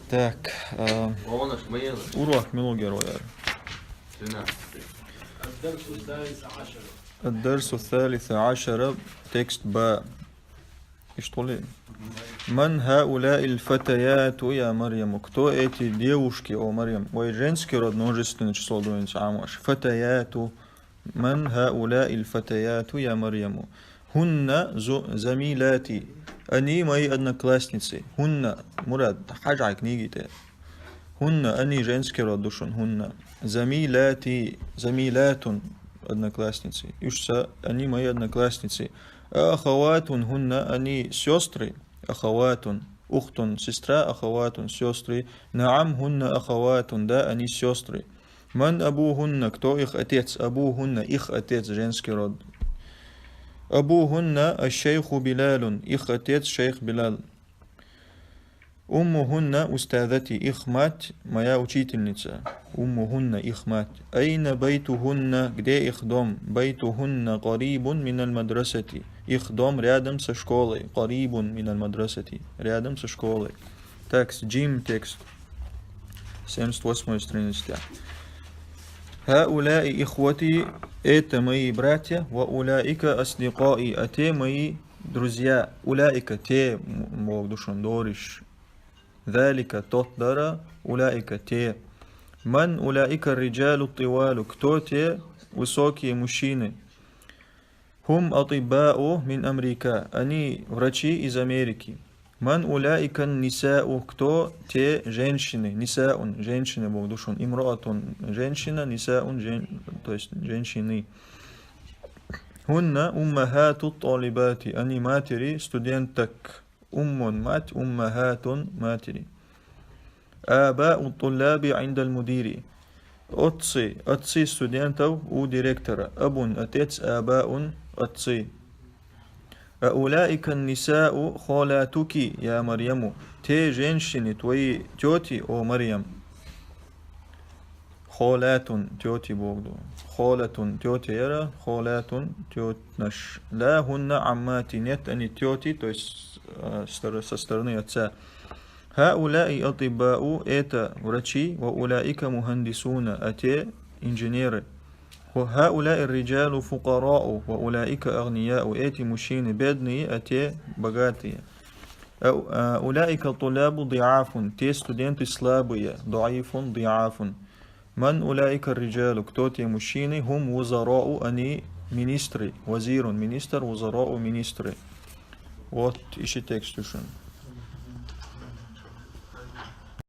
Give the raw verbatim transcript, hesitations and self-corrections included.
Так, э, урок милугер ваяр? Ад-дарсу салиса ашара. Ад-дарсу салиса ашара, текст ба. Иштхули. Ман хаула иль фатаяту, я Марьяму? Кто эти девушки, о Марьям? Ой, женский род, множественное число, думаете, амаш. Фатаяту. Ман хаула иль фатаяту, я Марьяму? Хунна зу-, замилати. Они мои одноклассницы. Хунна, Мурад, хьажай книги те. Хунна, они женский род душун, хунна. Замилати, замилатун, одноклассницы. Ишца, они мои одноклассницы. Ахаватун хунна, они сестры. Ахаватун. Ухтун, сестра, ахаватун, сестры. Наам, хунна ахаватун, да, они сестры. Ман абухунна, кто их отец? Абухунна, их отец, женский род. Абухунна аш-шейху Билалун, их отец шейх Билал. Уммухунна устазати, их мать моя учительница. Уммухунна, их мать. Айна байтухунна, где их дом? Байтухунна карибун миналь мадрасати. Их дом рядом со школой. Карибун миналь мадрасати. Рядом со школой. Так, джим текст. Семьдесят восьмая страница. Хауляи ихвати, это мои братья, ва уляика асдикаи, а те мои друзья. Уляика, те, м, мог душун дориш. Залика, тот дара, уляика, те. Ман уляика риджалу тивалу, кто те высокие мужчины? Хум атиббау мин Америка, они врачи из Америки. Ман уляика нисау, кто те женщины? Нисаун, женщины, мог душун. Имраатун, женщина, нисаун, жен-, то есть женщины. Хунна уммахату талибати, они матери студенток. Уммун мать, уммахатун матери. Абау тулляби индаль мудири. Отцы, отцы студентов у директора. Абун отец, абаун отцы. А уляика нисау холатуки, я Марьяму. Те женщины твои тети, о Марьям. Холатун, тети богду. Холатун, тетя яра, холатун, тетнаш. Ла хунна аммати, нет, они тети, то есть э, стор-, со стороны отца. Хауляи атиббау, это врачи, ва уляика мухандисуна, а те инженеры. Ва хауляи риджалу фукарау, ва уляика агнияу, эти мужчины бедные, а те богатые. А, а, уляика тулябу диафун, те студенты слабые, даифун, диафун. Ман уляика риджалу, кто те мужчины? Хум вузарау, они министры. Вазирун, министр, вузарау, министры. Вот, ищи текст душун.